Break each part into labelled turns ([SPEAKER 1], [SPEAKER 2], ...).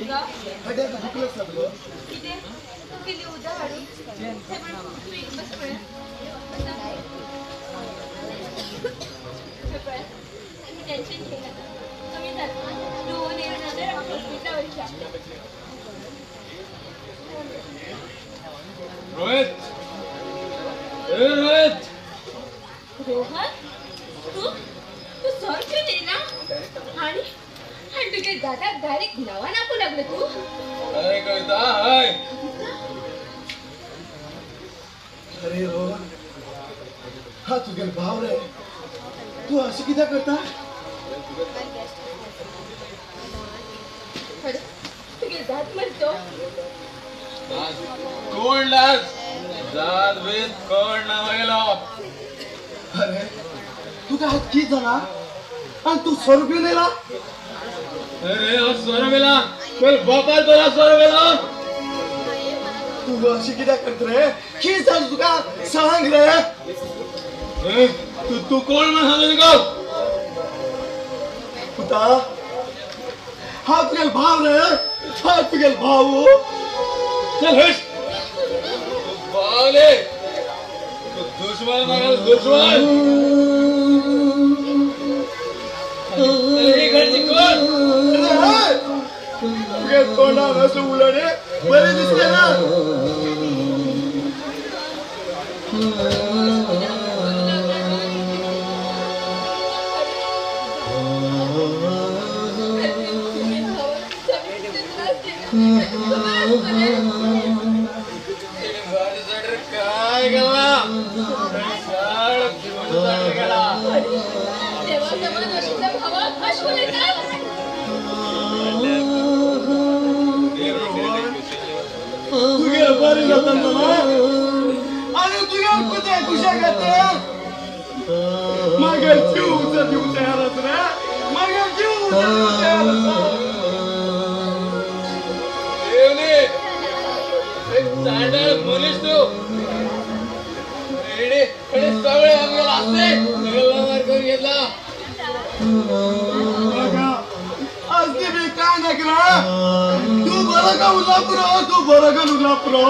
[SPEAKER 1] तुका?
[SPEAKER 2] हड्ड्याक दुखलंच ना तुगो?
[SPEAKER 1] कितें? तूं केली उदक हाडून? थंय पळय, बस पळय. थंय पळय, टेन्शन घेयनाका, कमी जाता. रोहन येयलो ना जाल्यार हॉस्पिटला वचया.
[SPEAKER 3] रोहित, ए रोहित.
[SPEAKER 1] रोहन, तूं तूं सर घेवन येयला आनी आनी तुगे दादाक डायरेक्ट नांवान आपोवंक लागलो तूं?
[SPEAKER 3] अरे कविता, हय.
[SPEAKER 2] अरे रोहन, हा तुगेलो भाव रे, तूं अशें कित्याक करता?
[SPEAKER 1] अरे तुगे दाद मरतो.
[SPEAKER 3] कोण दाद? दाद बीत कोण ना वयलो.
[SPEAKER 2] अरे तुका हात कितें जाला आनी तूं सोरो पिवन येयला?
[SPEAKER 3] अरे हांव सोरो पिला, पयर बापाय तुला सोरो पिला.
[SPEAKER 2] तूं अशें कित्याक करता रे? कितें जालें तुका सांग रे.
[SPEAKER 3] तूं तूं कोण म्हण सांगता तुका?
[SPEAKER 2] पुता, हांव तुगेलो भाव रे, हांव तुगेलो भाव.
[SPEAKER 3] चल हट. बावले, तू दुश्मन मगर दुश्मन. अरे घरची कोण?
[SPEAKER 2] तुगे तोंडार अशें उलोवणें बरें दिसलें ना.
[SPEAKER 3] काय गेला? गेला.
[SPEAKER 2] तुगे बरें जाता ना आनी तुगे कुते खुशाक जाता. मागीर जीव उचल दिवंक तयार आसा रे, मागीर जीव उचल दिवंक तयार आसा.
[SPEAKER 3] एक चांडाळ मनीस तू. रेडी हे सगळे आमगेला असते सगळं मार करून घेतला.
[SPEAKER 2] असते बी काय नाही करा. तू बरं का उरला पुरो, तू बरं का उरला पुरो.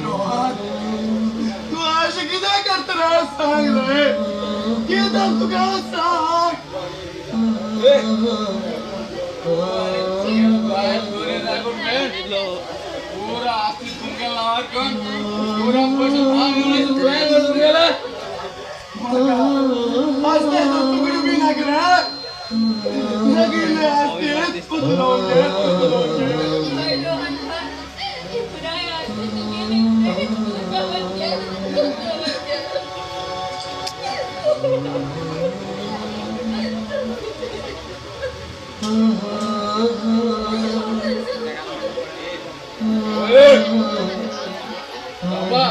[SPEAKER 2] रोहन, तूं अशें कित्याक करता रे? सांग रे, कितें जालें तुका सांग.
[SPEAKER 3] पुरा आस्ती तुमगेला नावार करून पुरा पैसे भाग घेऊन तुमगेला.
[SPEAKER 2] आस्ते तुगडी बी नाका रे, नगिल्ले आस्ते पुतलोगे पुतलोगे.
[SPEAKER 3] बाबा,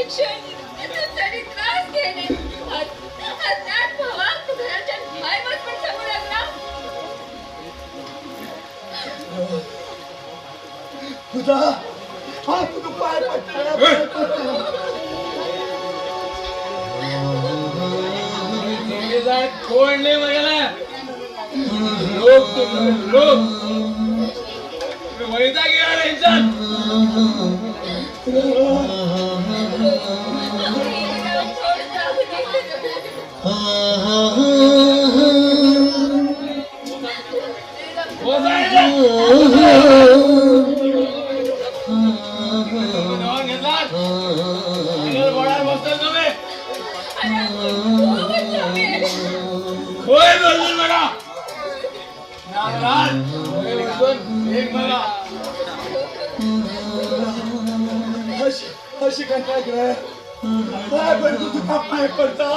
[SPEAKER 1] शिक्षण तुमच्यानी त्रास केले. आज त्याच भावाक तू घराच्या भायर वच म्हण सांगू लागला.
[SPEAKER 2] तुझा हा तुझं पाय पडता.
[SPEAKER 3] कोण नाही बघायला लोक लोक वैताग गेला यांच्यात.
[SPEAKER 2] अशी काय काय पाय पडतो तुका पाय पडता.